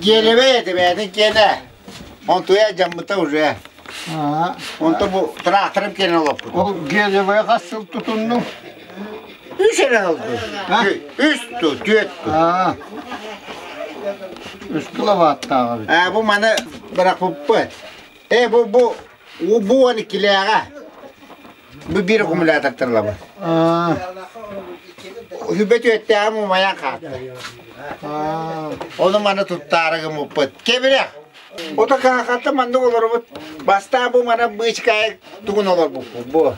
Гелевэй этэ бэйэтин киэнэ. Онтуйа дьаммыта уже. Онто бу тракторым киэнэ олоппут. Ол гелевэй хас сыл тутуннуҥ? Үс эрэ ылды. Үс ту, түөрт ту. Үс киловаттааҕа бит. Бу маны бырахпыппыт. Э бу бу бу уон иккилээҕэ. Бу биир аккумулятор лабы. Хүбэ түөттээҕим умайан хаалта. Ону маны туттаары гыммыппыт. Кэбирэх. Ото каахатта маннык олоробут. Бастаан бу мана быычкайы тугун олорбуппут бу.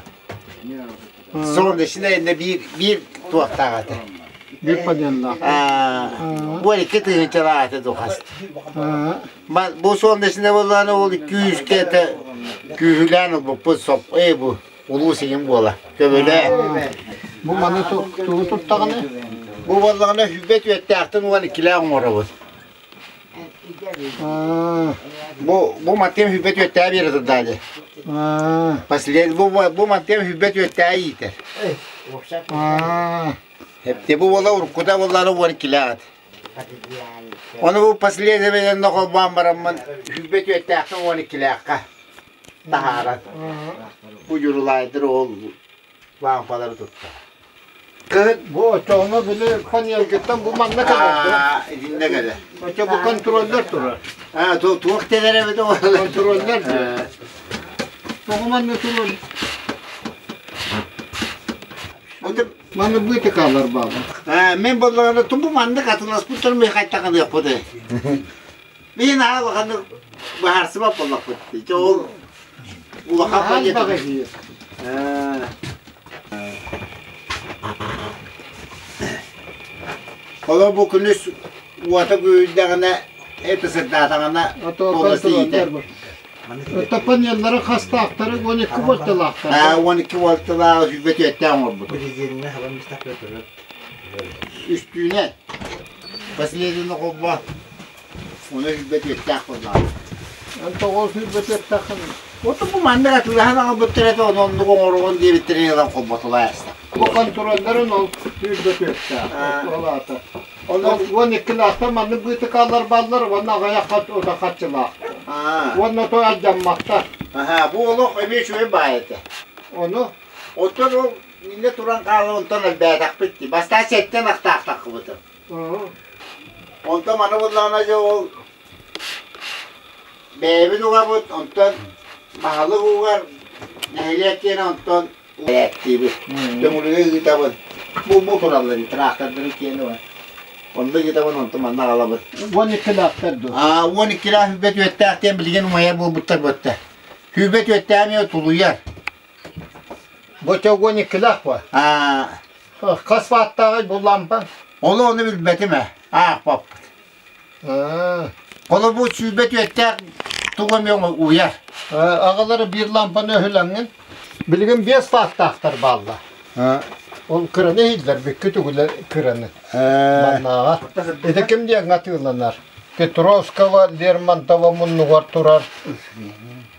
Солнечный иннэ биир биир туохтаах этэ. Биир панеллаах. Бу икки тыһыынчалаах этэ духас. Бу солнечный буоллаҕына ол күүскэ этэ күүһүлээн ылбыппыт соп эй бу улуус иһин буола көбүлээ. Бу маны тугу туттаҕына? Бу буоллаҕына хүбэ түөттээхтэн уон иккилээх оҥоробут. Бу бу мантыам хүбэ түөттээ биэрэ турдаа дии. Послед бу бу мантыам хүбэ түөттээ иитэр. Хепте бу буола уруккута буоллаҕына уон иккилээх Ону бу последовательно холбоон бараммын хүбэ түөттээхтэн уон иккилээххэ таһааран бу дьурулаайдыр ол лаампалары тутта. Кыһын бу оччоҕуна били панелгыттан бу манна кэлэр итиннэ кэлэр. Оччо бу контроллер турар. А туох тэлэр эбит Контроллер Тоҕо манна турар? Манна быытыкаалар бааллар. Мен боллаҕына тумбу маннык атыласпыттар ми хайтаҕыныахпыт. Мин аҕа улаханнык быһаарсыбат буоллахпыт. Ити ол улахан панета. Олор бу күнүс уота күүрдэҕинэ, это сырдаатаҕына полностью иитэр. Это панеллары хастаахтары 12 вольталаахтар. Аа, 12 вольталаах сүүрбэ түөртээх оҥорбут. Үстүүнэ последний холбо Ону сүүрбэ түөртээх буоллаҕа. Эн тоҕо сүүрбэ түөртээххин? Оту бу маннык атыылаһан аҕалбыттар этэ, ону оннук оҥоруон диэбиттэрин ылан холботулаа эстэ. Бу контролларын ол сүүрбэ түөртээх. Ол аата. Онон уон иккилээхтэр маннык быытыкаалар бааллар уонна аҕыйах ута харчылаах. Уонна то алдьамматтар. Аха, бу олох эмиэ үчүгэй баай этэ. Ону Оттон ол иннэ туран хаалан онтон элбээтэхпит дии. Бастаан сэттэн ахтаахтаххыбытым. Онтон маны буллаҕына дьэ ол бэйэбит угабыт, онтон баһылык угар, нэһилиэк киэнэ онтон Ээттиибит. Төҥүлүгэ ыытабын. Бу бу тураллар трактордарын киэнэ бар. Онно ыытабын, онтон манна аҕалабын. Уон иккилээхтэр дуо? Аа, уон иккилээх сүүрбэ түөртээх диэн билигин умайар буолбуттар буотта. Сүүрбэ түөртээх эмиэ тулуйар. Бочо уон иккилээх буо? Аа. Хас ваттааҕый бу лампа? Ону ону билбэтим ээ. Аахпаппыт. Холобур сүүрбэ түөртээх тугу эмэ уйар. Аҕалара биир лампаны өһүлэҥҥин. Билигин биэс саастаахтар бааллар. Ол кыраны иһиллэр, бүккү түгүлэ кыраны. Маннааҕа. Ити ким диэҥҥэ атыыланар? Петровского, Лермонтова муннугар турар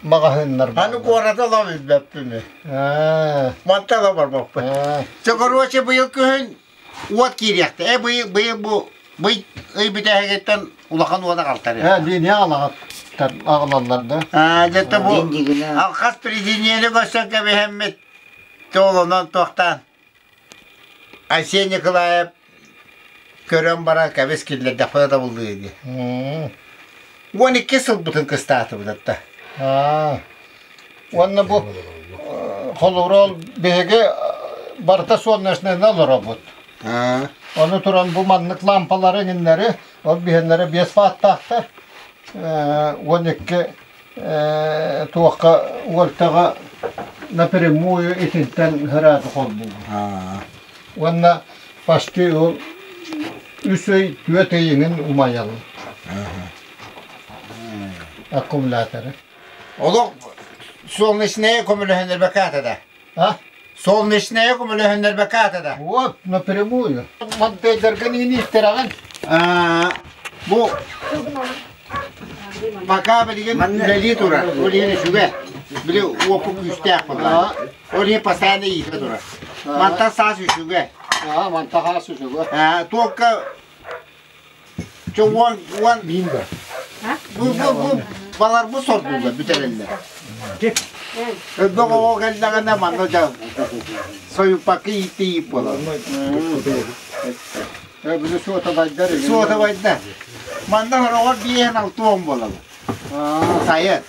маҕаһыыннар Аны куората ыла билбэппин. Манта ыла барбаппын. Чэ, короче, быйыл күһүн уот киириэхтэ. Э быйыл быйыл бу бый ый бүтэһигиттэн улахан уота халтар. Э линия аҕалаҕаттар аҕалаллар да. Аа дьэ бу алхас президенти көрсөн кэбиһэммит тоолонон туохтаан Айсен Николаев көрөн баран кэбис киллэрдэхпинэ табыллыы дии. 12 сылбытын кыстаатыбыт атта. Аа Уонна бу холобура ол биһиги барыта солнечныйна олоробут. Ону туран бу маннык лампалары иҥиннэри ол биһэннэрэ биэс ваттаахтар уон икки туохха уолтаҕа напрямую итинтэн сразу холбуур. Уонна почти ол үс ый түөрт ый иҥин умайаллар аккумуляторы. Олох солнечная көмөлөһөннөрбөккө аата да. А? Солнечная көмөлөһөннөрбөккө аата да. Вот, напрямую. Мантайдаргын инииттэрэҕин. Бу пока билигин үлэлии турар. Ол иһин үчүгэй. Били уопу күүстээх буолла. Ол иһин постоянно иитэ турар. Мантан саас үчүгэй. Аа, мантан саас үчүгэй. Туокка. Чо уон уон бу бу бу балар бу сордуулар бүтэрэллэр. Өлбөх оҕо кэллэҕинэ манна дьа сойуппакка ииттийип буолар. Били суотабайдар Суотабайдар. Манна хороҕор биэһэн алтуон буолалар. Сайын.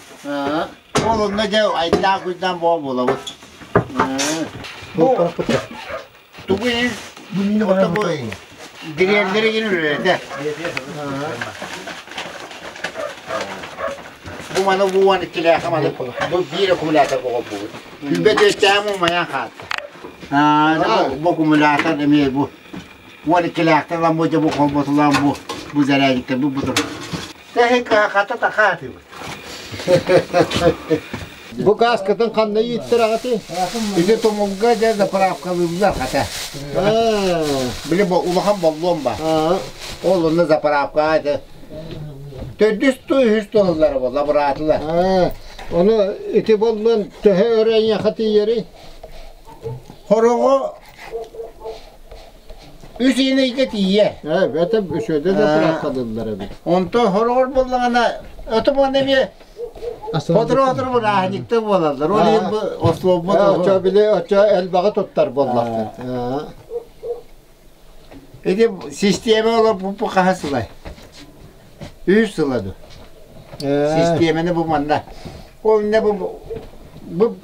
Ол онно дьэ айдаах күннээн буол буолабыт. Бу тугу ото бу гириэллэри гин үлэлэтэ. Бу маны бу уон иккилээхэ маны бу биир аккумулятор оҕолбубут. Күлбэт үөттээм умайан хаатта. Бу аккумулятор эмиэ бу уон иккилээхтэн ылан бу дьэ бу холботулаан бу бу зарядиктар бу бутур. Тэһи кыһахата тахаатыбыт. Бу гааскытын ханна ииттэрэҕитий? Ити тумулга дьэ заправкалыыллар хата. Били бу улахан боллуом ба. Ол онно заправка это төрдүс ту үһүс туһаллара бу лабораторлар. Ону ити боллуон төһө өр эйиэхэ тиийэрий? Хороҕо үс иинэйгэ тиийэр. Ээ, это үсүөдэ заправкалыыллар эбит. Онтон хороҕор буоллаҕына, это буолла эмиэ Сотору-сотору бырааһынньыкта буолаллар. Ол иһин бу остуолбут Оччо били оччо элбэҕи туттар буоллахтар. Ити систиэмэ олорбуппут хаһыс сылай? Үс сыла ду. Систиэмэни бу манна. Ол иннэ бу бу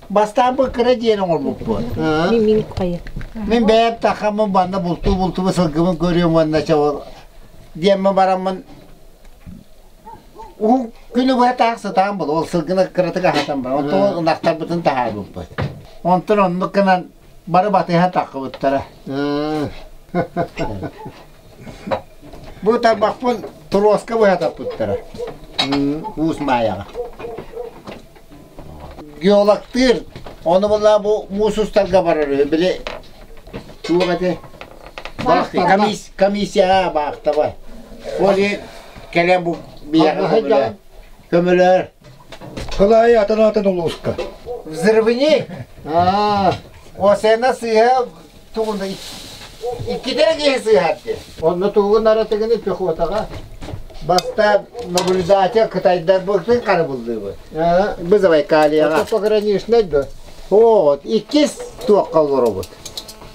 бастаан бу кыра дьиэни оҥорбуппут. Мин мин хайы. Мин бэйэм тахаммын манна бултуу-бултуу сылгыбын көрүөм уонна чэ ол диэммин бараммын Уһун күнү быһа таах сытаан был, ол сылгыны кыратык аһатан бар. Онтон ынахтарбытын таһаарбыппыт. Онтон оннук гынан бары батыһа таххыбыттара. Бу тарбахпын туруоска быһа таппыттара. Уус Маайаҕа. Геологтыыр, ону була бу муус устарга барар үһү. Били туох этэй? Комиссия баахтаба. Ол кэлэн бу биһиэхэ көмөлөөр. Кылаайы атын-атын улууска. Взрывник. Осена сыыһа тугунда иккитэ киһи сыыһар диэн. Онно тугун аратыгыны пехотаҕа? Баста наблюдатель кытайдар быктын харабыллыыбыт. Бу Забайкальяҕа. Это пограничный да? Вот, иккис туохха олоробут.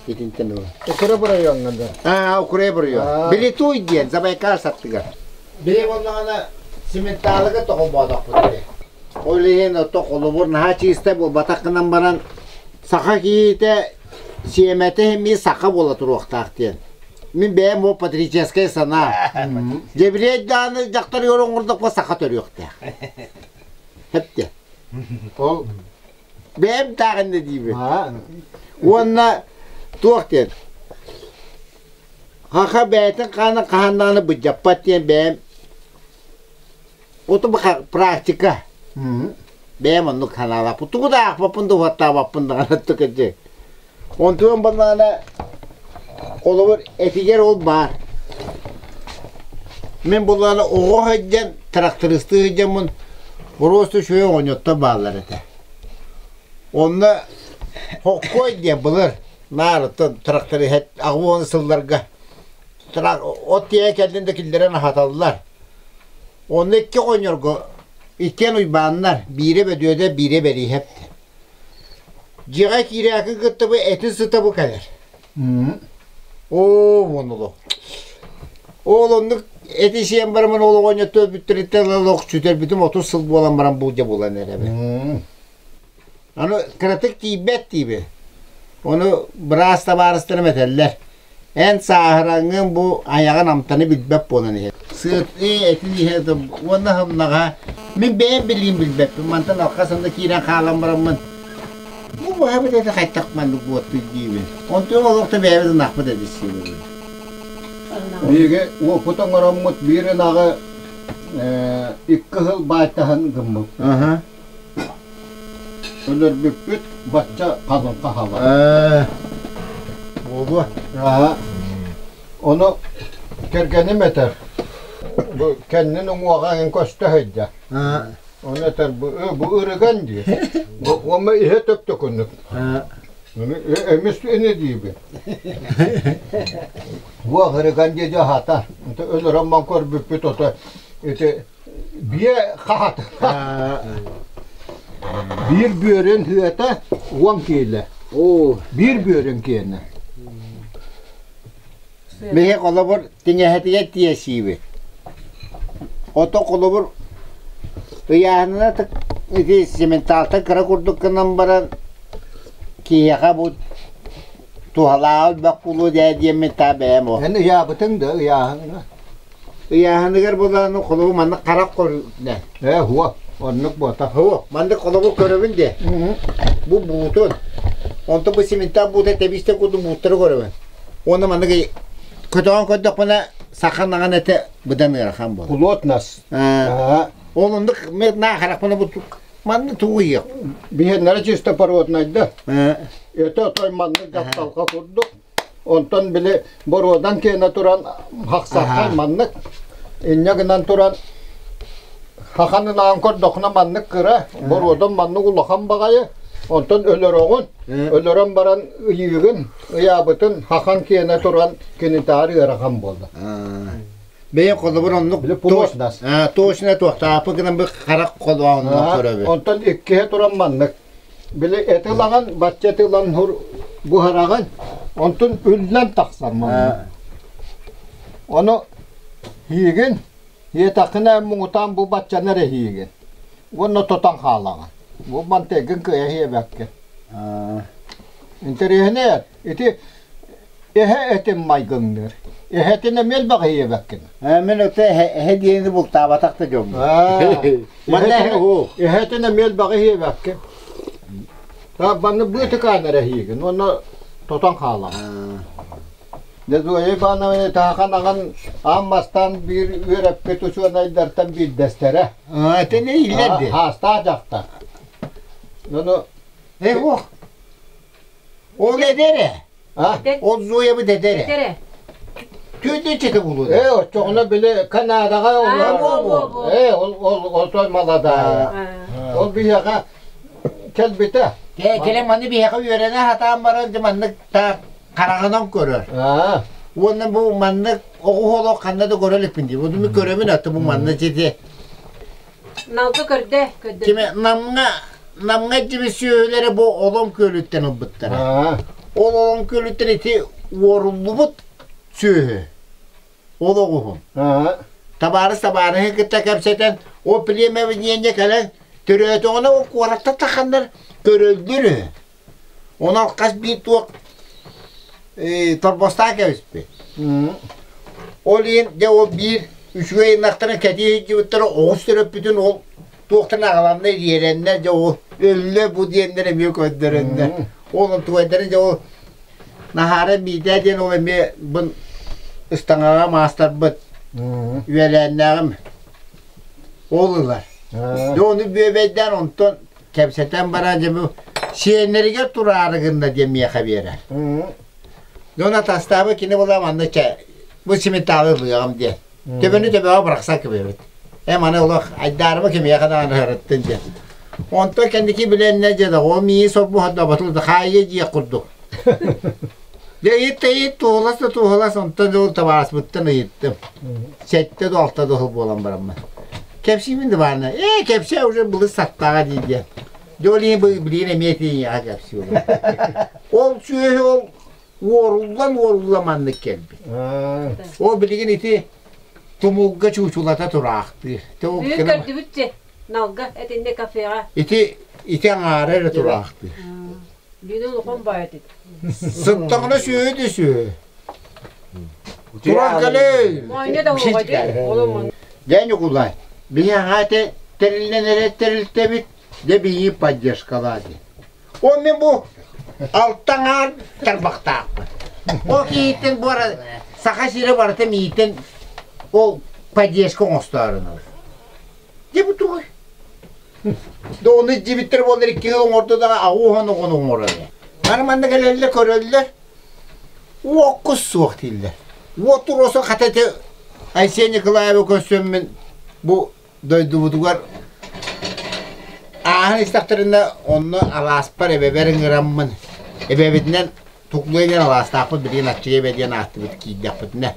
Итинтэн ыла. Укреп райоҥҥа да? Аа, Укреп район. Билитуй диэн Забайкал саттыгар. Били боллаҕына цементалыга тоҕолбоотохпут ити. Ол иһин ото холобур наһаа чиистэй буолбатах гынан баран саха киһитэ сиэмэтэ эмиэ саха буола туруохтаах диэн. Мин бэйэм бу патриотическай санаа. Дьэбириэй даҕаны дьахтарыгар оҥордоххо саха төрүөхтээх. Хэптэ. Ол бэйэм таах иннэ диибин. Уонна туох диэн Хаха бэйэтин хаана хаһан быдьаппат диэн бэйэм Оту практика. Бэйэм оннук санаалаахпын. Тугу да аахпаппын да уһаттаабаппын даҕаны кырдьык. Онтуон баллаана холобур этигэр ол баар. Мин буллаана оҕо сылдьан, трактористыы сылдьаммын просто үчүгэй оҕонньоттор бааллар этэ. Онно хоккой диэн былыр наарыттан тракторист аҕыс сылларга от тиэйэ кэллин да киллэрэн аһаталлар. Онно икки оҕонньорго иккиэн Уйбааннар, биирэ Бөдүөдэ, биирэ Бэрииһэп. Дьиэҕэ киирээки кытта бу этин сыта бу кэлэр. Оо, уонулу. Ол оннук эти сиэн барамын ол оҕонньоттор бүттэриттэн олох сүтэрбитим 30 сыл буолан баран булдьа булан эрэбин. Аны кыратык тиийбэт диибин. Ону быраас табаарыстарым этэллэр. Эн сааһыраҥҥын бу айаҕын амтаны билбэт буолан иһэр. Сыатыы этин иһэ уонна хымнаҕа мин бэйэм билиим билбэппин мантан алхас анда киирэн хаалан бараммын бу быһабыт этэ хайтах маннык буоттуй диибин. Онтуом олохто бэйэбит ынахпыт эдиссиибин. Биһиги уопут оҥороммут биир ынаҕы икки сыл баайтаһын гыммыппыт. Өлөрбүппүт бачча халыҥ хаһалар. Буолуо. Аа, ону кэргэним этэр, бу кэннин уҥуоҕа эҥин көстө сылдьар. Ону этэр, бу, бу ырыган диир. Бу уонна иһэ төп-төкүнүк. Эмис ини диибин. Бу хырыган диэди аһата. Өлөрөн ман көрбүппүт ото ити биэ хаһата. Биир бүөрүн үөтэ 10 киилэ. Биир бүөрүн киэнэ. Биһи холобур тиҥэһэтигэр тиэсиибит. Ото холобур ыйааһынына ити цементалтан кыра курдук гынан баран киһиэхэ бу туһалааҕы элбэх буолуо дии диэммин таа бэйэм ол. Эн ыйаабытыҥ да ыйааһыҥҥа? Ыйааһыныгар булааны холобур маннык харах көрүнэ. Ээ хуо, оннук буотах. Хуо, маннык холобур көрөбүн диэ. Бу буутун. Онтон бу цементаах буута тэбиистэ курдук бууттары көрөбүн. Уонна маннык көтөҕөн көрдөхпүнэ саха наҕан этэ быдан ыарахан буолар. Плотность. Ол оннук мен наа харахпына бу манны тугу ыйыах. Биһиэннэрэ чисто породнайда. Это отой маннык дьахталга курдук. Онтон били боруодан киэнэ туран хахсаххай маннык инньэ гынан туран хаханын көрдөххүнэ маннык кыра, боруодан маннык улахан баҕайы, онтон өлөрөҕүн, өлөрөн баран ыйыыгын, ыйаабытын хахан киэнэ туран кинитаар ыарахан буолла. Бэйэ холобур оннук точно туохтаапы гынан бу харах холоонун көрөбүт. Онтон иккиһэ туран маннык Били эти ылаҕын, бачча эти ылан буһараҕын, онтун үллэн тахсар манна. Ону иигин, иэтэххинэ муҥутаан бу баччаны эрэ иигин. Уонна тотон хаалаҕын. Бу мантыгын кыайа иэбэккин. Интэриэһинэй ити эһэ этин майгынныыр. Эһэтин эмиэ элбэх иэбэккин. Мин өтө эһэ диэни бултаабатах да дьоммун. Манна эһэ уһуох. Эһэтин эмиэ элбэҕи иэбэккин. Манна быатыкаан эрэ иһиигин уонна тотон хаалаҕын. Дьэ Зоя Ивановна таһахан аҕан аан бастаан биир үөрэппит учуонайдартан биирдэстэрэ. Этини иһиллэр дии. Хаастаах дьахтар. Ону Э, ох. Ол эдэрэ. Ол Зоябыт эдэрэ. Түүннү чеке булуу. Э, оччоҕуна били Канадаҕа олорор. Э, ол ол ол той маладаа. Ол биһиэхэ кэлбитэ. Кэлэн маны биһиэхэ үөрэнэ сатаан баран дьэ маннык таах хараҕынан көрөр. Уонна бу маннык оҕуһ олох ханна да көрө иликпин дии. Бу көрөбүн аты бу манна дьити. Налга көрдө, көрдө. Кими Намҥа Намҥа дьиби сүөһүлэри бу Олом күөлүттэн ылбыттара. Ол Олом күөлүттэн ити уоруллубут сүөһү. Ол оҕуһун. Табаарыс табаарыһы кытта кэпсэтэн, ол племя диэннэ кэлэн төрөөтөҕүнэ ол куоракка таханнар көрөллөр үһү. Онон хас биир туох торбостаах кэбиспит. Ол иһин дьэ ол биир үчүгэй ынахтарын кэтии сылдьыбыттара оҕус төрөппүтүн ол туохтан аҕаланна ириэрэннэр дьэ ол өллө бу диэннэр эмиэ көрдөрөннөр. Ол онтугайдарын дьэ ол Наһаара Биитээ диэн ол эмиэ бун ыстаҥаҕа маастарбыт үөлээннээҕим ол ылар. Дьэ ону бүөбэйдээн онтон кэпсэтэн баран дьэ бу сиэннэригэр тураары гынна диэн миэхэ биэрэр. Дьон атастаабы кини була манна чэ бу симитаалы ылыаҕым диэн. Төбөнү төбөҕө бырахса кыбыыбыт. Э маны олох айдаарыма кимиэхэ даҕаны ырыттын диэн. Онтон кэнники билэннэ дьэ доҕоо мии сорбуһа да хаайыы диэх курдук. Дьэ ыйыт да ыйыт туоһулас да туоһулас онтон ол табаарыспыттан ыйыттым. Сэттэ да алта да буолан бараммын. Кэпсиибин да баана. Ээ кэпсээ уже былыр саттаҕа дии диэн. Дьэ ол иһин билигин эмиэ тиийиэхэ кэпсиибин. Ол сүөһү ол уоруллан уорулла маннык кэлбит. Ол билигин ити тумулга чуучулата тураахтыыр. Бүгүн көрдүбүт дьэ. Налга этинне кафеҕа. Ити ити аҥаара эрэ тураахтыыр. Лина улахан баай этит. Сыттаҕына сүөһү да сүөһү. Туран кэлэй. Моойно да уоҕа Дьэ Ньукулай, биһи аҥаа тэриллэн эрэ тэрилтэбит, дьэ биһи поддержкалаа диэн. Ол мин бу алта аҥаар тарбахтаахпын. Ол киһиттэн бу Саха сирэ барыта миитин ол поддержка оҥостоорун. Дьэ бу тугуй? Да ону дьибиттэр буоллар икки сыл оҥордо да аҕуһан оҕону оҥорор. Бары манна кэлэллэр көрөллөр. Уоккус суох дииллэр. Уот туруоса хата ити Айсен Николаевы көрсөммүн бу дойдубутугар ааһан истэхтэринэ онно алааспар эбэбэр ыҥыраммын. Эбэбитинэн Туклуя диэн алаастаахпыт билигин Аччыгый эбэ диэн ааттыбыт киирдэхпитинэ.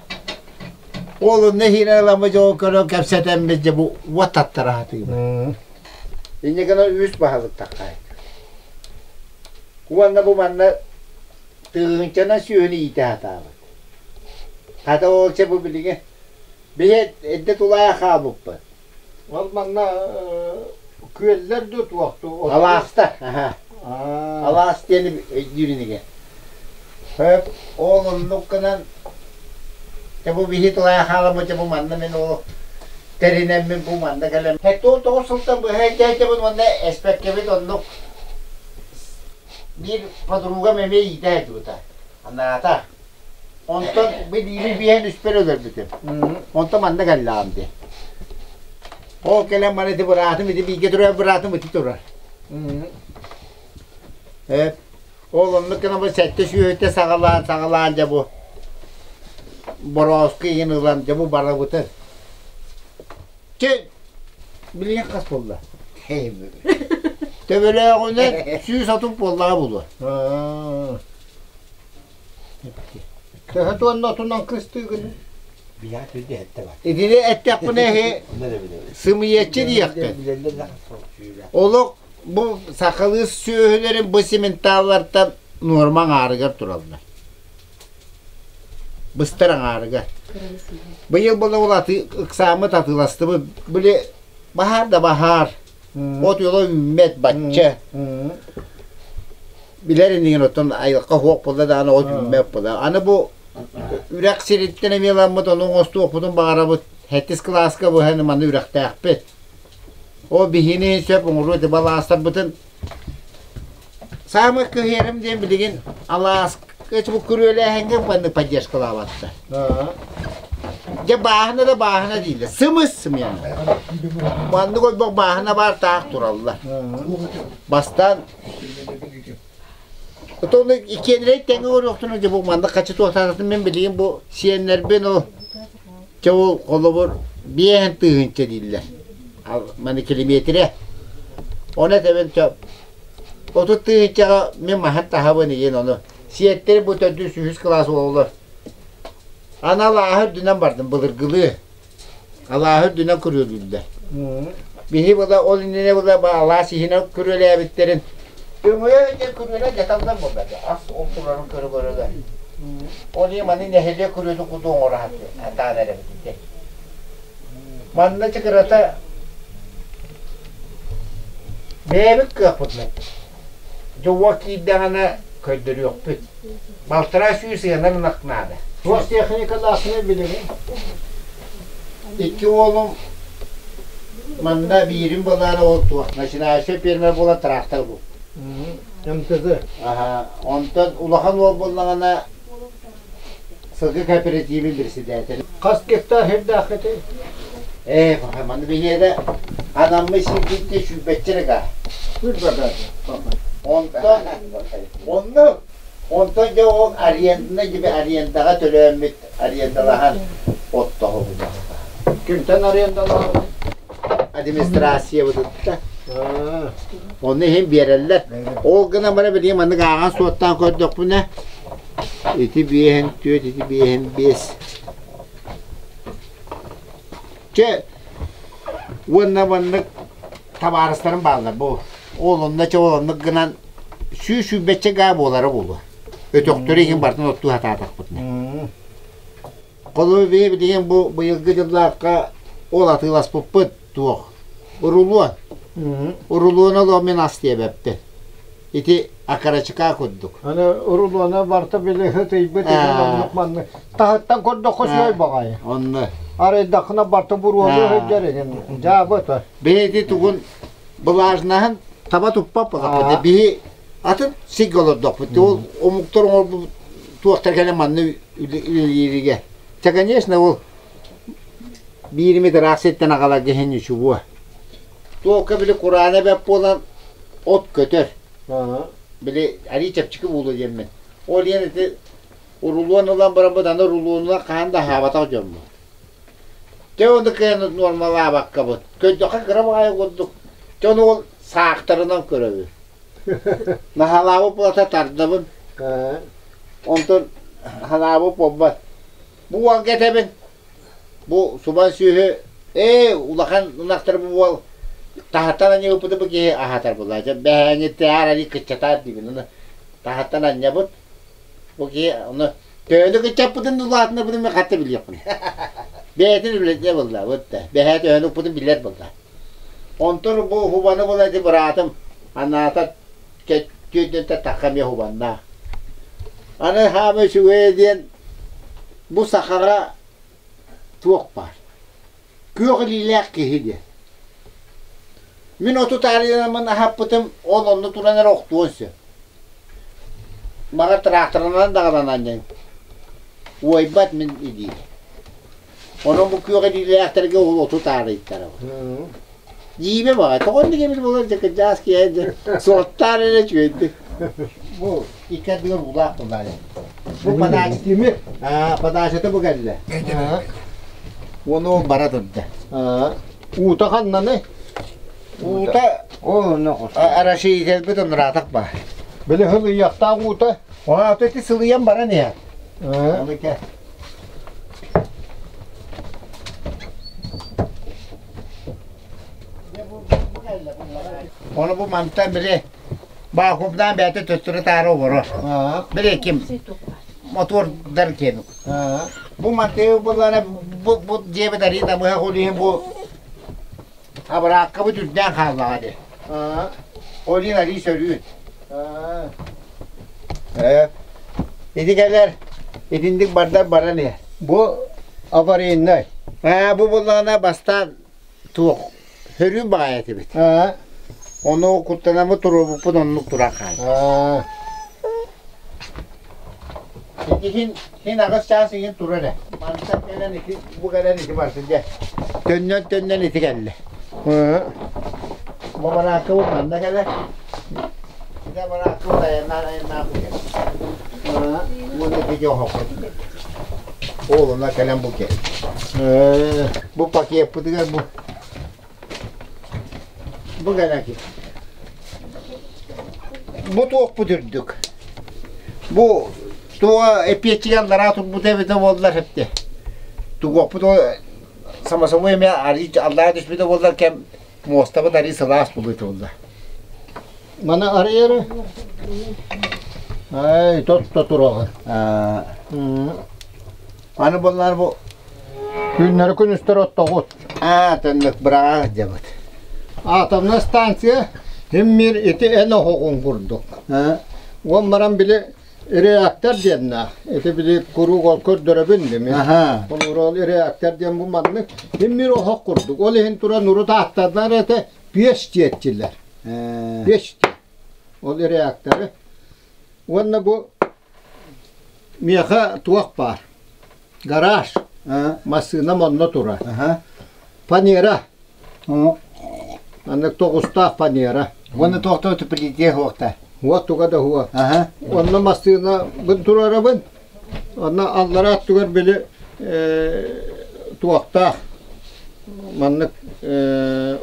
Ол онно иһиинэн ыламмыт дьоҕу көрөн кэпсэтэммит дьэ бу уот таттара сатыыбыт. Инньэ гынан үс баһылык таххаайык. Уонна бу манна тыһыынчанан сүөһүнү иитэ сатаабыт. Хата ол чэ бу билигин биһи эрдэ тулаайах хаалбыппыт. Ол манна күөллэр дуу туох дуу? Алаастар, аха. Алаас диэни өйдүүр инигэ. Хөп, ол оннук гынан дьэ бу биһи тулаайах хааламмыт дьэ бу манна мин ол тэринэммин бу манна кэлэн 79 сылтан быһа илдьээччибин уонна эспэккэбит оннук биир подругам эмиэ иитэ сылдьыбыта. Анаата. Онтон биири биэһин үспэр өлөрбүтүм. Онтон манна кэллэҕим дии. Ол кэлэн баран ити быраатым ити бииргэ турар быраатым ити турар. Э, ол оннук гына бу сэттэ сүөһүттэ саҕалаан саҕалаан дьэ бу борооску иһин ылан дьэ бу барабытын. Чэ, билигин хас буолла? Төбөлөөҕүнэн 130 буоллаҕа буолуо. Төһө туонна отунан кыстыыгын? Итини эттэхпинэ иһи сымыйаччы диэххин. Олох бу сахалыы сүөһүлэрин бу сементаллартан нуорма аҥаарыгар тураллар. Быстар аҥаарыгар. Быйыл була ол аты ыксааммыт атыыластыбыт. Били баһаар да баһаар. От уола үүммэт бачча. Билэр иннигин оттон айылҕа суох буолла даҕаны от үүммэт буолла. Аны бу үрэх сириттэн эмиэ ыламмыт ону оҥостуохпутун баҕарабыт. Сэттис кылааска быһан маны үрэхтээхпит. Ол биһини сөп оҥоруо этэ балаастарбытын Саамай кыһыйарым диэн билигин алааска бу күрүөлээһиҥҥэ маннык поддержкалаабаттар. Дьэ бааһына да бааһына дииллэр. Сымыс сымыйаны. Маннык ойбох бааһына баар таах тураллар. Бастаан Отону иккиэннэрэй тэҥҥэ оруохтуна дьэ бу маннык хачы туохтаататын мин билигин бу сиэннэрбин ол чэ ол холобур биэһин тыһыынча дииллэр. Маны километрэ. Оны этэбин чэ 30 тыһыынчаҕа мин маһын таһабын игин ону сиэттэр бу төрдүс үһүс кылаас уоллар. Аны алааһы үрдүнэн бардым былыргылыы. Алааһы үрдүнэн күрүөлүүллэр. Биһи была ол иннинэ была алаас иһинэн күрүөлээбиттэрин өҥөйө диэн күрүөлэ дьаталлар буолла ас ол турарын көрө көрөлөр. Ол иһин маны нэһилиэк күрүөтүн курдук оҥоро сатаан эрэбит. Манна чыкырата бэйэбит кыахпытынан дьэ уот киирдэҕинэ көрдөрүөхпүт. Балтараа сүүс ыанар ынах наада. Туох техникалааххыный билигин? Икки уолум манна биирин былаана ол туох начинающий фермер буолан трактор бу. МТЗ. Аха. Онтон улахан уол буоллаҕына Сылгы кооперативын председателэ. Хас гектар сирдээххитий? Ээ, маны биһиэхэ анаммыт сирбитте сүүрбэччэ эрэ гаа. Сүүрбэччэ. Онтон онно онтон дьэ ол аренданы дьэ арендаҕа төлөөммүт арендалаһан оттоһобут. Кимтэн арендалаһабыт? Администрациябытыттан. Ону иһин биэрэллэр. Ол гынан баран билигин маннык ааҕан суоттаан көрдөхпүнэ ити биэһин түөрт, ити биэһин биэс. Чэ, уонна маннык табаарыстарым бааллар бу. Ол онно чэ ол оннук гынан сүүс сүүрбэччэ гаа буолара буолуо. Өтөхтөрү иһин барытын оттуу сатаатахпытына. Холобур, биһи билигин бу быйылгы дьыллаахха ол атыыласпыппыт туох? Урулуон. Урулуона олох мин ас диэбэппин. Ити акарачыкаа курдук. Аны урулуона барыта били ытыйбыт иһин оннук маннык. Таһыттан көрдөххө үчүгэй баҕайы. Онно. Арайдаххына барыта буруолуу сылдьар иһин дьаабы Биһи ити тугун былаажнаһын таба туппаппыт. Биһи атын сиргэ олордохпут. Ол омуктар оҥорбут туохтар кэлэн манна үлэлииригэ. Чэ, конечно, ол биирими ыраах сиртэн аҕаларга иһин ничего. Туохха били кураана бэт буолан от көтөр. Били арыы чэпчэки буолуо диэммин. Ол иһин ити урулуон ылан бараммыт аны урулуонуна хаһан да аһаабатах дьоммут. Дьэ ону кыайан нуормалаабаккабыт. Көрдөххө кыра баҕайы курдук. Дьон ол саахтарынан көрөбүт. Наһаалаабыт буолата тардабын. Онтон ханаабыт буолбат. Бу уолга этэбин. Бу субан сүөһү ээ улахан ынахтар бу уол таһаттан анньыбыппыты бу киһи аһатар буолла. Дьэ бэһээҥҥиттээр ани кыччатаар диибин. Ону таһаттан анньабыт. Бу киһи ону төһөнү кыччаппытын улаатынарбытын мен хатта билиэхпин. Бэйэтин үлэтэ буолла. Вот да. Бэһээ төһөнү укпутун билэр буолла. Онтон бу хубаны була ити быраатым анаата түөрдэнтэ тахха эмиэ хубаннаах. Аны хаама үчүгэйэ диэн бу сахаҕа туох баар? Күөх илиилээх киһи диэн. Мин оту таарыйанаммын аһаппытым, ол онно туран эрэ охтуон сөп. Баҕар тракторынан даҕаланан анньан уойбат мин илиим. Онон бу күөх илиилээхтэргэ ол оту таарыйтарабын. Дьиибэ баҕа, тоҕо инник эбит буолар дьэ кырдьаҕас киһи дьэ суоттаар эрэ үчүгэйдик. Бу икки ардыгар уулаах буоллаҕа. Бу подача Тимир. Аа, подачата бу кэллэ. Уонна ол бара турда. Уута ханнаны? Уута Ол онно хос. Арашиителбит онураатах баар. Били сылыйыахтаах уута. Ону ити сылыйан баран иһэр. Ону кэ. Ону бу мантан били Баахупнаан бэйэтэ төттөрү-таары олорор. Били ким мотуордар киэнук. Бу мантыы буллана бу бу дьиэбит арыы тамыһах ол иһин бу абырааккабыт үрдээн хааллаҕа дии. Ол иһин арыы сөрүүн. Ити кэлэр итинник бардар баран иһэр. Бу аварийнай. Ээ бу буллаҕына бастаан туох Сөрүүн баҕайы этибит. Ону куттанаммыт туруорбуппут оннук туран хаалла. Ити син, син аҕыс чаас иһин турар ээ. Мантан кэлэн ити, бу кэлэн ити барсын дьэ. Төннөн төннөн ити кэллэ. Бу барааккабыт манна кэлэр. Ити барааккабыт айаннаан айаннаан бу кэлэр. Уонна ити оһоххо Ол онно кэлэн бу кэл. Бу пакеппытыгар бу бу кэлэки. Бу туохпут үрдүк. Бу туоҕа эпиэтчигэ аллараа турбута эбитэ буоллар эптэ. Тугуохпут самосовой эмиэ арыы аллараа түспүтэ буоллар кэм муостабыт арыы сылаас булуйта буолла. Маны арыйары? Ай, тотто тураҕын. Аны буллар бу Күннэри күнүстэр оттоҕут. Аа, төннүк быраҕа сылдьабыт. Атомная станция химмир ити эн оһоҕун курдук. Уон баран били реактор диэннээх. Ити били куруук ол көрдөрөбүн дими. Ол ол реактор диэн бу маннык химмир оһох курдук. Ол иһин туран урут ааттардар этэ пеш диэччилэр. Пеш Ол реакторы. Уонна бу миэхэ туох баар? Гараж. Массыынам онно турар. Фанера. Маннык тоҕустаах фанера. Уонна туохта плитиэ суохта. Уот туга да суох. Онно массыынабын турарабын. Онно аллараа аттыгар били туохтаах маннык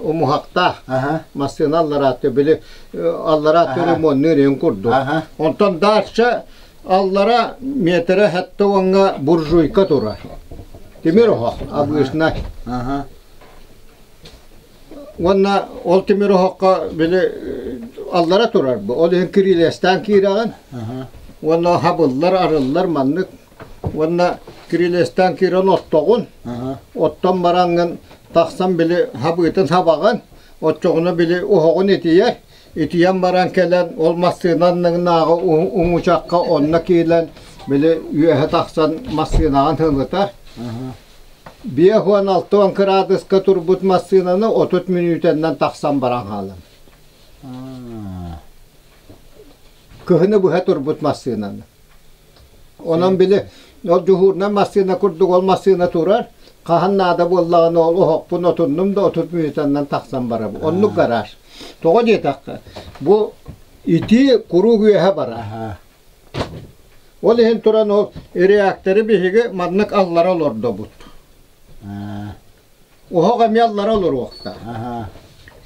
умуһахтаах массыына аллараа били аллараа ремонныыр иһин курдук. Онтон дальше аллара метрэ сэттэ уоҥҥа буржуйка турар. Тимир оһох обычнай. Уонна ол тимир оһоххо били аллара турар бу. Ол иһин кирилиэстээн киирэҕин. Уонна хабыллар, арыллар маннык. Уонна кирилиэстээн киирэн оттоҕун. Оттон бараҥҥын тахсан били хабыытын хабаҕын. Оччоҕуна били оһоҕун итийэр. Итийэн баран кэлэн ол массыынанныгынааҕы уҥучахха онно киирэн били үөһэ тахсан массыынаҕын һылытар. 56 кыраадыска турбут массыынаны 30 мүнүүтэннэн тахсан баран хаалан. Кыһыны быһа турбут массыынаны. Онон били ол дьуһуурунай массыына курдук ол массыына турар, хаһан наада буоллаҕына ол оһохпун отуннум да 30 мүнүүтэннэн тахсан барабын. Оннук гараж. Тоҕо диэтэххэ, бу итии куруук үөһэ барар. Ол иһин туран ол реакторы биһиги маннык аллара олордобут. Оһох эмиэ аллара олоруохтаах.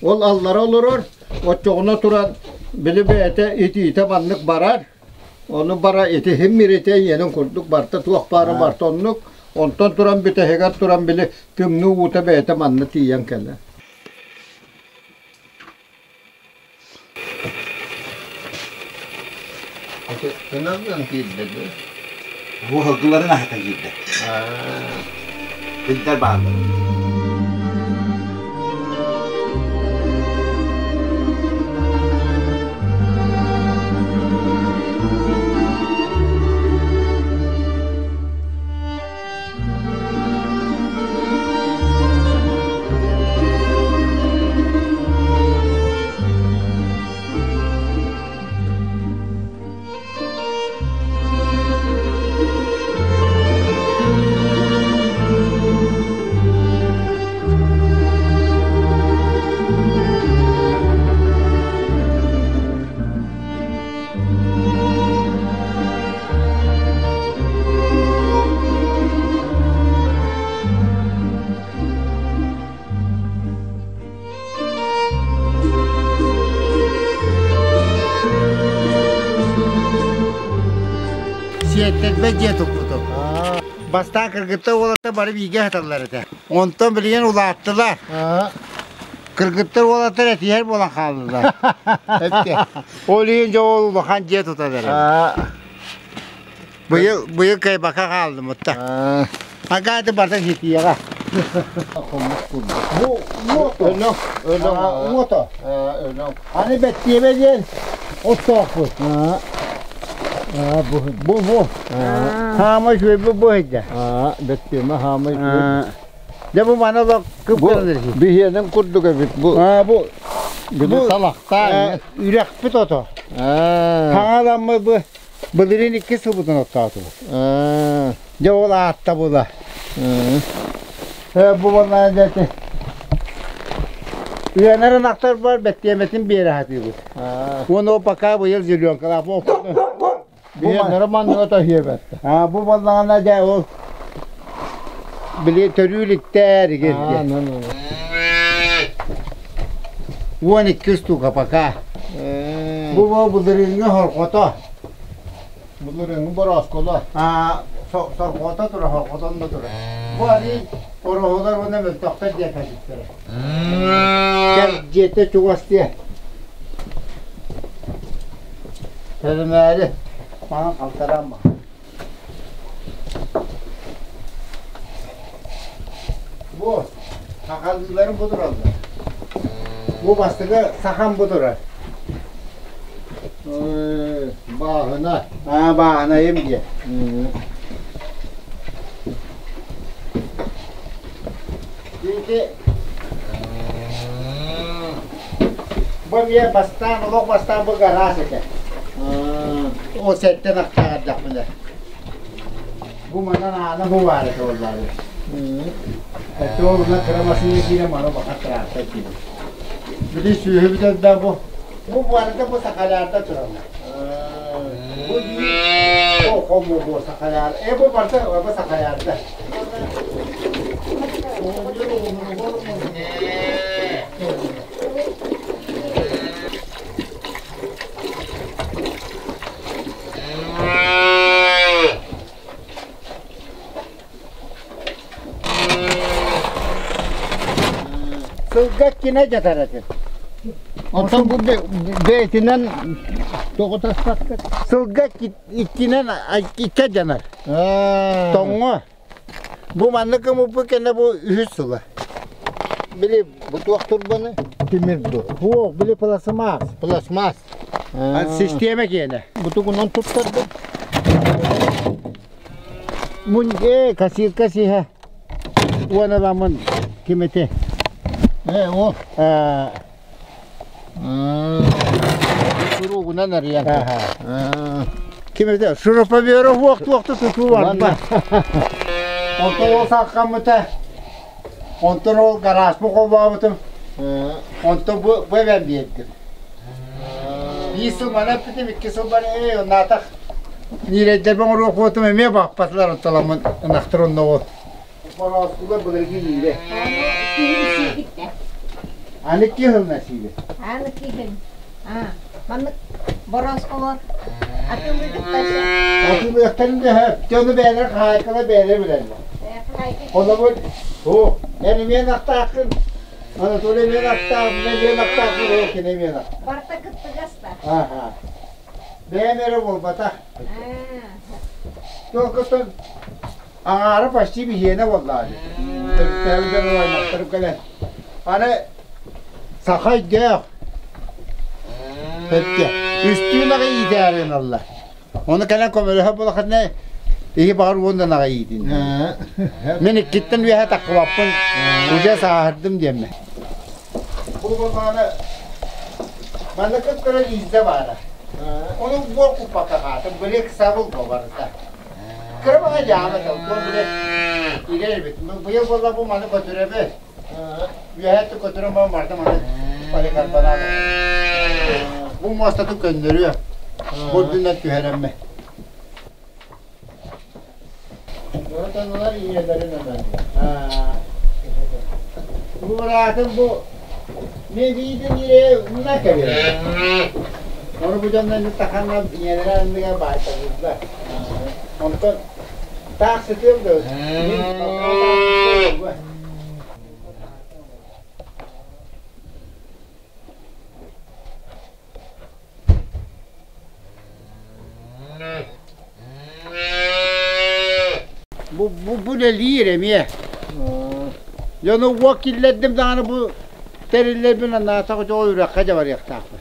Ол аллара олорор, оччоҕуна туран Били бэйэтэ итиитэ маннык барар. Ону бара итиһим миритэ иэнин курдук барта туох баара барта оннук. Онтон туран бүтэһигэр туран били тымныы уута бэйэтэ манна тиийэн кэлэр. Ынагын киирдэ дуо? Бу һылгыларын аһата киирдэ. Билдэр бааллар. Сиэттэрбэт дьиэ туппутум. Бастаан кыргыттар уолаттар бары бииргэ сыталлар этэ. Онтон билигин улааттылар. Кыргыттар уолаттар этиһэр буолан хааллылар. Ол иһин дьэ ол улахан дьиэ тутан эрэр. Быйыл быйыл кайбака хааллым отта. Агааты барда ситиэҕэ. Бу Өлөҥ, өлөҥ, уото. Өлөҥ. Аны бэттиэбэ диэн оттоохпут. Бу бу бу. Хаама үчүгэй бу бу һыйда. Бэттиэмэ хаама үчүгэй. Дьэ бу маны олох кып-кырылыр. Биһиэнин курдук эбит бу. Бу бу талахтаан үрэхпит ото. Хаҥаламмыт бу былырыын икки сылбытын оттоотубут. Дьэ ол аатта була. Бу буоллаҕына дьэ Үөнэр ынахтар бар бэттиэмэтин биэрэ сатыыбыт. Уонна ол пока быйыл зеленкалаах бу Биһиэннэрэ манныга таһиэбэттэр. Бу буоллаҕына дьэ ол били төрүү иликтэр игиргэ. 12 штука пока. Бу бу былырыыҥҥы хорҕото. Былырыыҥҥы бороосколор. Сорҕото тура, хорҕотон да тура. Бу арый ороһулар уонна мөлтөхтөр диэн кэлбиттэрэ. Кэл дьиэтэ чугас диэ. Төлөмөөрү маҥан халтараан баар. Бу сахалыыларым бу тураллар. Бу бастакы сахам бу турар. Бааһына. Аа, бааһынайым диэ. Ити бу эмиэ бастаан олох бастаан бу гараас этэ. Ол сэттэн ахтааҕырдахпына. Бу манан аана бу баар этэ буоллаҕа. Этэ ол уна кыра массыына киирэн маны баха тыраахтар киирэн. Били сүөһү бүтэрдэ бу. Бу барыта бу сахалярда тураллар. Бу биир о хому бу сахаляр. Э бу барыта бу сахалярда. Сылга кинэ жатар этим. Оттон бу бэйэтинэн тоҕо таспаккыт? Сылга иккинэн иккэ дьанар. Тоҥҥо. Бу маннык гыммыппыт кэннэ бу үһүс сыла. Били бу туох турбаны? Тимир ду. Бу били пластмасс. Пластмасс. Система киэнэ. Бу тугунан туттардым? Мун косилка сиһэ. Уон ыламмын ким эти? Э, о. Куругунан арыйан. Ким эти? Шуруповеру уох-туохта тутуу барба. Онтон ол саххаммыта. Онтон ол гаражпын холбообутум. Онтон бу бу эбэн биэрдим. Биир сыл манан эппитим, икки сыл бар ээ, оннаатах Ниирэйдэрбин оҥоруох эмиэ бааппатылар оттоламмын ынахтар онно ол. Борооскулар былыргы ниирэ. Аны киһилна сиибит. Аны киһин. Маннык бороосколор атыылыыгыт да Атыылыахтарын да сөп. Дьону бэйэлэрэ хаһаайкалар бэйэлэрэ билэллэр. Холобур, о, эн эмиэ ынахтааххын, Анатолий эмиэ ынахтаах, мен эмиэ ынахтаахпын, ол кини эмиэ ынахтаах. Барыта кыттыгас да. Аха. Бэйэм эрэ буолбатах. Туохтан аҥаара почти биһиэнэ буоллаҕа дии. Төрүттээбит дьон аймахтарым кэлэн. Аны саха өйдөөх. Өттө. Үстүүн аҕай иитээри ылаллар. Ону кэлэн көмөлөһө буолахына иһи баҕар уонна аҕай иитин. Мин иккиттэн үөһэ таххыбаппын. Уже сааһырдым диэммин. Бу буоллаҕына манна кып-кыра лиизэ баара. Ону буор куппакка хаатым, били сабыл барыта. Кыра баҕа дьаама толкуон били ирэр эбит. Быйыл буолла бу маны көтүрэбит. Үөһээ көтүрэн баран барда маны поликарбонат. Бу муостатын көннөрүө. Бу үрдүнэн түһэрэммэ. Отонулар ийэлэрин ынан. Бу быраатым бу мен биирден ире мына кэлэр. Ону бу дьоннор таханна ийэлэрэ анныгар баайталыыллар. Онтон таах сытыам да мин Бу бу бу үлэлиир эмиэ. Дьону уок киллэрдим даҕаны бу тэриллэрбин анаатах дьоҕу үрэххэ дьэ барыахтаахпын.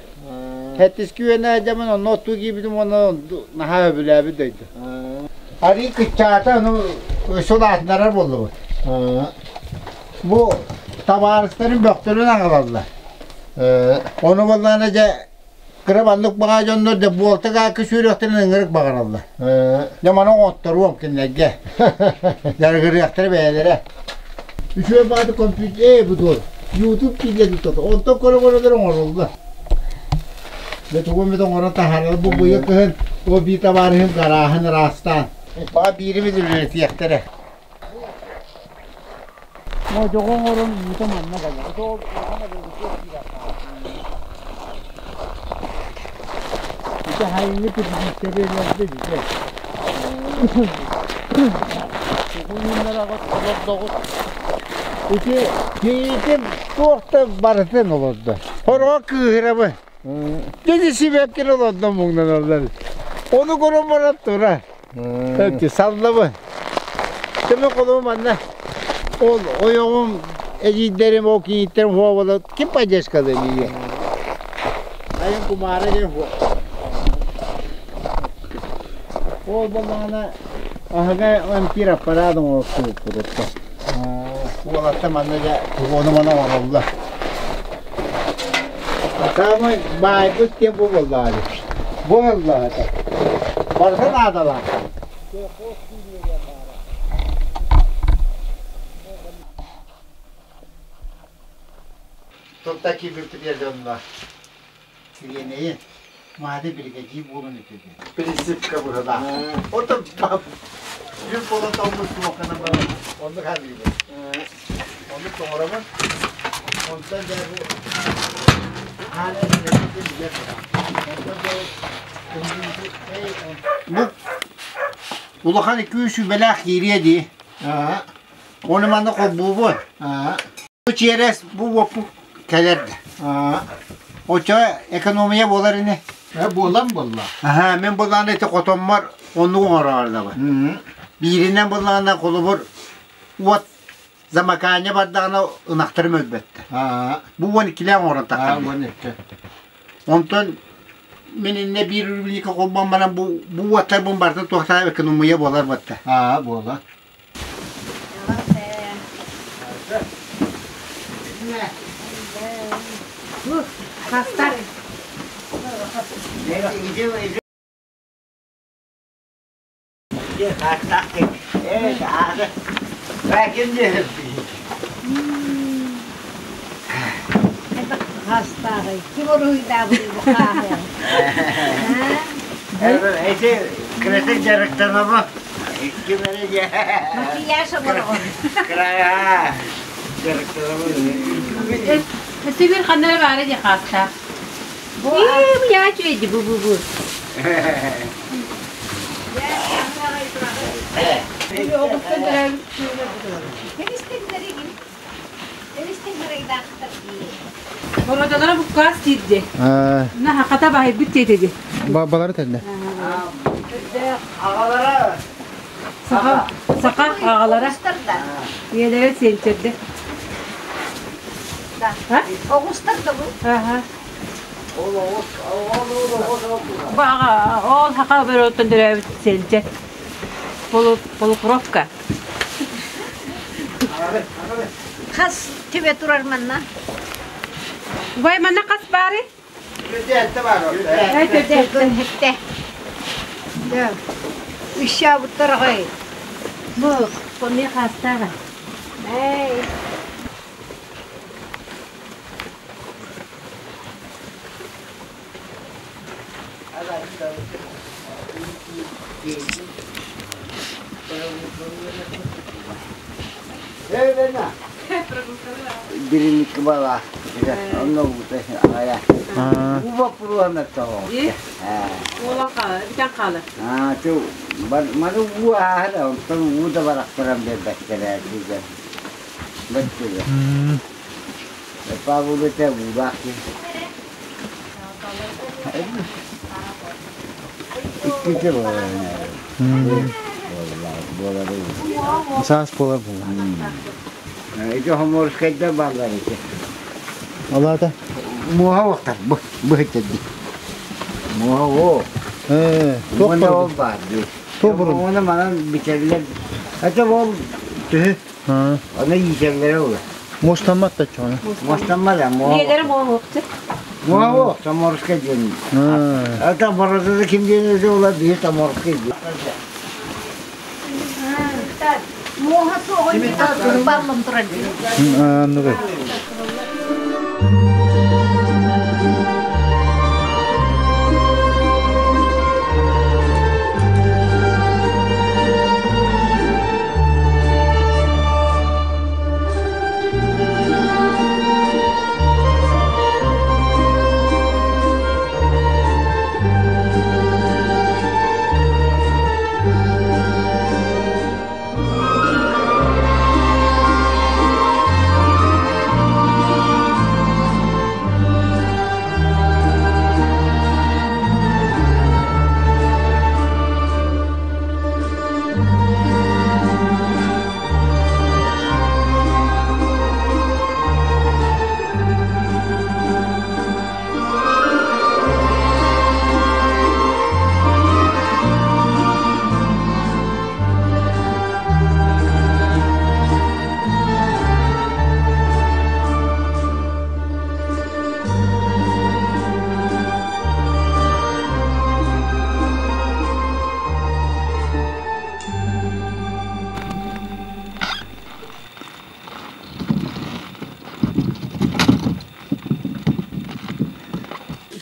Сэттиски үөнэ дьэмин онно оттуу киирбитим уонна наһаа сөбүлээбит дойду. Арыы кыччаата ону өссө улаатыннарар буоллубут. Бу табаарыстарын бөхтөрүн аҕалаллар. Ону буоллаҕына дьэ кыра маннык баҕа дьоннор дьэ буолта гаакы сүүрүөхтэрин ыҥырык баҕараллар. Дьэ маны оҥотторуом кинилэргэ. Дьарыгырыахтара бэйэлэрэ. Үчүгэй баҕата компьютер ээ бу дуол. YouTube киирдэ тутата. Онтон көрө-көрөлөр оҥороллор. Дьэ тугу эмит оҥорон таһаарар бу быйыл кыһын ол биир табаарыһым гарааһын ыраастаан. Баҕа биирибит үлэлэтиэхтэрэ. Модьоҕо оҥорон уута манна кэлэр. Ол улахан эбэлитиэт киирэр Ити хайыҥҥы педагогическай ити. Тугу үүннэрэҕит, олордоҕут? Ити кийиитим туох да барытын олордо. Хороҕо кыыһырабын. Дьэ сибэккин олордо муҥнаналлар. Ону көрөн баран тура. Эти саллабын. Төмө холобум манна ол ойоҕум эдьиийдэрим ол кийииттерим хуобала ким поддержкалыа миигин? Айан кумаара диэн хуо. Ол буоллаҕына аһыга эмтиир аппарат оҥорсубуппут Уолаттар манна дьэ ону маны оҥороллор. Саамай баайбыт диэн бу буоллаҕа дии. Бу буоллаҕа Барыта наадалаах. Тутта киирбиппитигэр дьонно сириэнэйи маады биригэдьиир буолан үтүөтэ. Принципка быһылаах. Отон bir polat olmuş суоххана баран оннук хаалыыбын. Оннук тоҥоробун. Онтон дьэ бу Бу улахан күүс үбэлээх киириэ дии. Оны манна холбуубун. Бу чиэрэс бу уоппу кэлэр да. Оччо экономия буолар ини. Буолан буолла. Аха, мен буллаҕына ити хотоммор оннук оҥороордабын. Бииринэн буллаҕына холобур уот замыкание бардаҕына ынахтарым өлбөттөр. Бу 12-лээх оҥорон таххар. 12. Онтон мин иннэ биир рубрика холбоон баран бу бу уоттарбын барытын туохтаах экономия буолар батта. Аа, буолар. Хастар. Хастааҕый? Ким уруһуйдаабытый бу хааһы? Эти кырата дьарыктанабын. Ким эрэ дьэ. Макияж оҥороҕун. Кыраа дьарыктанабын. Өссө биир ханна эрэ баара дии хаастаах. Ээ, бу яа үчүгэйди бу бу бу. Бородалара буккаас диирди. На хаката баһайбыт диэтиди. Балары тэннэ. Аҕалара Саха, саха аҕалара. Ийэлэрэ сиэнчэрдэ. Оҕустар да бу. Аха. Бу аҕа, ол хака бөрөттөн төрөөбүт сиэнчэр. Полукровка. Хас түбэ турар манна? Бай манна хас баары? Хэтте. Үщабыттар аҕай. Бу помме хастаага. Эй. Биринник бала. Онно уута аҕайа. Уу боппуруоһунар тоҕо. Уолан хаалар, бүтэн хаалар. Аа, ту маны уу ааһар, онтон уу да барахтаран биэрбэттэрэ дигэн. Бэттилэр. Павел этэ уулаах киһи. Иккитэ буолар. Буолар. Саас буолар буолар. Ити Хоморскайда бааллар ити. Алаата? Муоха уохтар быһыттадди. Муоха оо. Туох ол баар дии. Туох манан битэллэр. Это ол түһү. Аны иитэллэрэ ол. Муостаммат да чоҕуна. Муостаммат да муоха. Ийэлэрэ муоха уохтар. Муоха уох, Томорскай диэн. Это бородата ким диэн өзі ола биир Томорскай диэн. Муоха суоҕун баллым турар дии. Анныгы.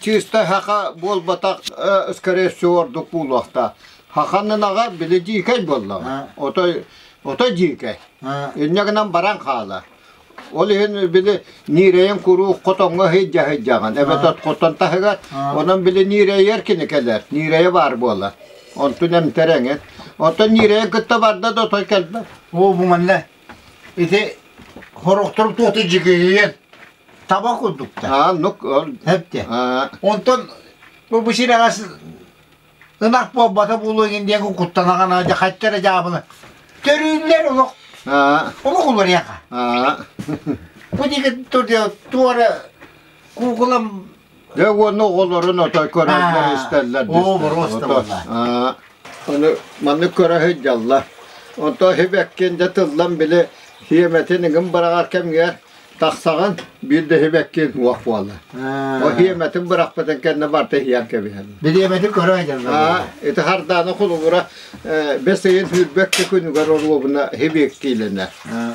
Чисто хаха буолбатах, скорее всего, ордук буолуохтаах. Хаханын аҕа били дьиикэй буоллаҕа. Отой, отой дьиикэй. Инньэ гынан баран хаалар. Ол иһин били ниирэйин куруук хотоҥҥо сылдьа сылдьаҕын, эбэтэр хотон таһыгар, онон били ниирэйэр кини кэлэр, ниирэйэ баар буолар. Онтун эмтэрэҥин. Оттон ниирэйин кытта барда да отой кэлбэт. Оо, бу манна ити хорохтору туохта дьигийэн таба курдуктар. Аа, нук ол. Хепте. Аа. Онтон бу бу сирэҕэс ынах буолбата буолуо диэн диэн куттанаҕына дьэ хаттара дьаабыны төрүүллэр олох Аа. олох уларыйаха. Аа. Бу диэки турдя туора куукулам Дьэ уонна оҕолорун отой көрөллөр истэллэр Оо, боруоста буолла. Аа. Ону маннык көрө сылдьаллар. Онтон хибэккин дьэ тыллан били хиэмэтин ыгым быраҕар кэмҥэр тахсаҕын биир да хибэккин уох буолла. О хиэмэтин бырахпытын кэннэ барыта иһийэн кэбиһэллэр. Бириэмэтин көрө сылдьаллар. Ити хардаана холобура бэс ыйын сүүрбэккэ күнүгэр оруобуна хибиэктиилэнэр.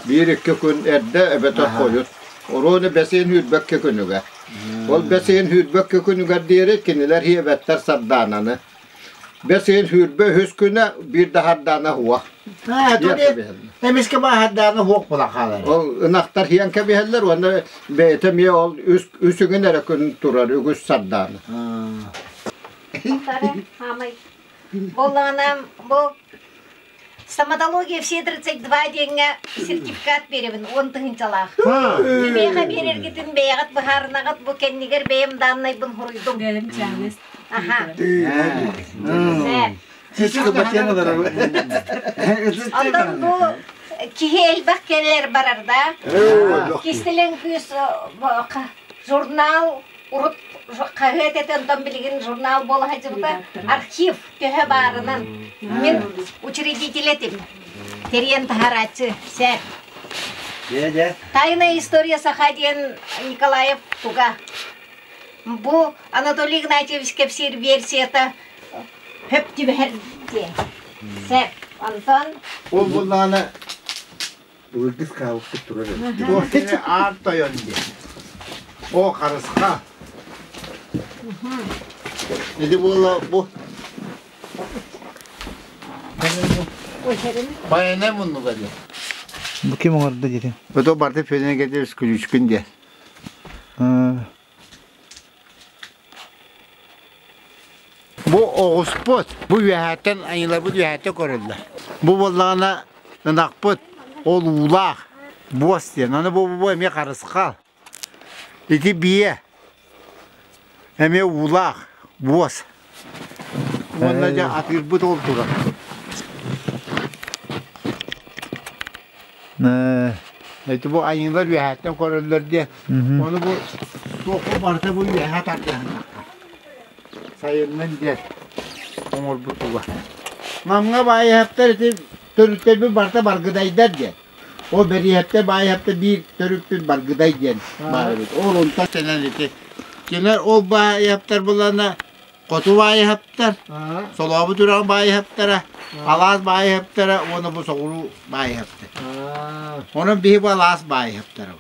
Биир-икки күн эрдэ эбэтэр хойут. Оруону бэс ыйын сүүрбэккэ күнүгэр. Ол бэс ыйын сүүрбэккэ күнүгэр диэри кинилэр хиэбэттэр сардаананы. Бэс ыйын сүүрбэ үһүс күнэ биир да хардаана уох. Эмискэ бааһардааны хуох була хаалар. Ол ынахтар хиэн кэбиһэллэр уонна бэйэтэ эмиэ ол үс үсүгүн эрэ күн турар үгүс сардаана. Буоллаҕына бу стоматология все 32 диэҥҥэ сертификат биэрэбин уон тыһыынчалаах. Кимиэхэ биэрэргитин бэйэҕит быһаарынаҕыт бу кэннигэр бэйэм дааннайбын хуруйдум. Бэйэм чааныс. Аха. Онтон бу киһи элбэх кэлэр барар да. Кистэлэҥ күүс журнал урут хаһыат этэ онтон билигин журнал буола сылдьыбыта архив төһө баарынан мин учредитель этим тэрийэн таһарааччы сэр Тайная история саха диэн Николаев туга бу Анатолий Игнатьевич кэпсиир версията хөп түбэһэр диэн сэр онтон Ол буллаҕына Былыргы скаутпут турар эбит. Туох кини аар тойон диэн. О, харысха. Ити буола бу. Байанай муннуга диэн. Бу ким оҥордо диэтин? Ото барты Федор Никитич Ключкин диэн. Бу оҕуспут, бу үөһээттэн айыларбыт үөһээттэн көрөллөр. Бу буоллаҕына ынахпыт ол уулаах буос диэн. Аны бу бу эмиэ харысхал. Ити биэ эмиэ уулаах буос. Уонна дьэ атыырбыт ол турар. Ити бу айыылар үөһээттэн көрөллөр диэн. Ону бу туохха барыта бу үөһээ тардыһыннахха. Сайыннын диэн оҥорбут туга. Намҥа баайыһаптар ити төрүттэрбит барыта баргыдайдар диэн. Ол бэриэһэптэр баайыһаптар биир төрүппүт баргыдай диэн баар эбит. Ол онтон тэнэн ити. Кинилэр ол баайыһаптар булана Хоту баайыһаптар, Солообут үрэҕин баайыһаптара, Алаас баайыһаптара уонна бу соҕуруу баайыһаптар. Онон биһи бу алаас баайыһаптара.